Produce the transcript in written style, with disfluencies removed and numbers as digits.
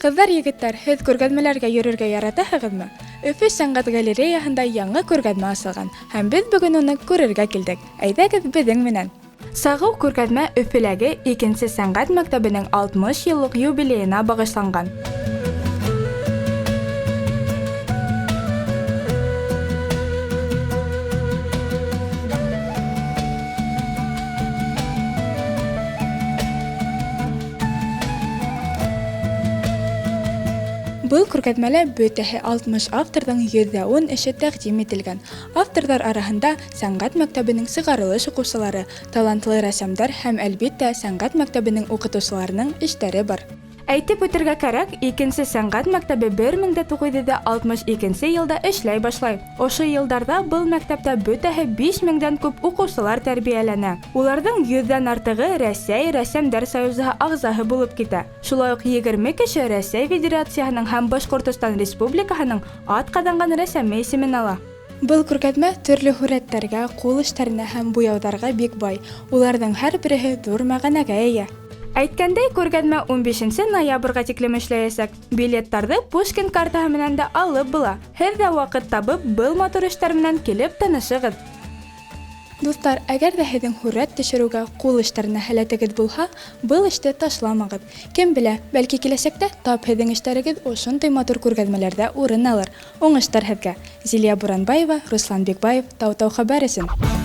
Ҡыҙҙар, егеттәр, һеҙ күргәҙмәләргә йөрөргә яратаһығыҙмы? Өфө сәнғәт галереяһында яңы күргәҙмә асылған һәм беҙ бөгөн уны күрергә килдек. Әйҙәгеҙ беҙҙең менән. Сағыу күргәҙмә Өфөләге икенсе сәнғәт мәктәбенең 60 йыллыҡ юбилейына бағышланған. Был күргәҙмәлә бөтәһе 60 авторҙың 110 эше тәҡдим ителгән. Авторҙар араһында сәнғәт мәктәбенең сығарылыш уҡыусылары, талантлы рәссамдар һәм, әлбиттә, сәнғәт мәктәбенең уҡытыусыларының эштәре бар. Әйтеп үтергә кәрәк, икенсе сәнғәт мәктәбе 1962 йылда эшләй башлай. Ошо йылдарҙа был мәктәптә бөтәһе 5 меңдән күп уҡыусылар тәрбиәләнә. Уларҙың 100-ҙән артығы Рәсәй Рәссамдар союзы ағзаһы булып китә. Шулай уҡ 20 кеше Рәсәй Федерацияһының һәм Башҡортостан Республикаһының атҡаҙанған рәссамы исемен ала. Был күргәҙмә төрлө һүрәттәргә, ҡул эштәренә һәм буяуҙарға бик бай. Уларҙың һәр береһе ҙур мәғәнәгә эйә. Әйткәндәй, күргәҙмә 15 ноябргә тиклем эшләйәсәк. Билеттарҙы Пушкин картаһы менән дә алып була. Һеҙ ҙә ваҡыт табып, был матур эштәр менән килеп танышығыҙ. Дуҫтар, әгәр ҙә һеҙҙең һүрәт төшөрөүгә, ҡул эштәренә һәләтегеҙ булһа, был эште ташламағыҙ. Кем белә, бәлки киләсәктә тап һеҙҙең эштәрегеҙ ошондай матур күргәҙмәләрҙә урын алыр. Уңыштар һеҙгә! Зилия Буранбаева, Руслан Бикбаев, Тау-Тау хәбәр өсөн.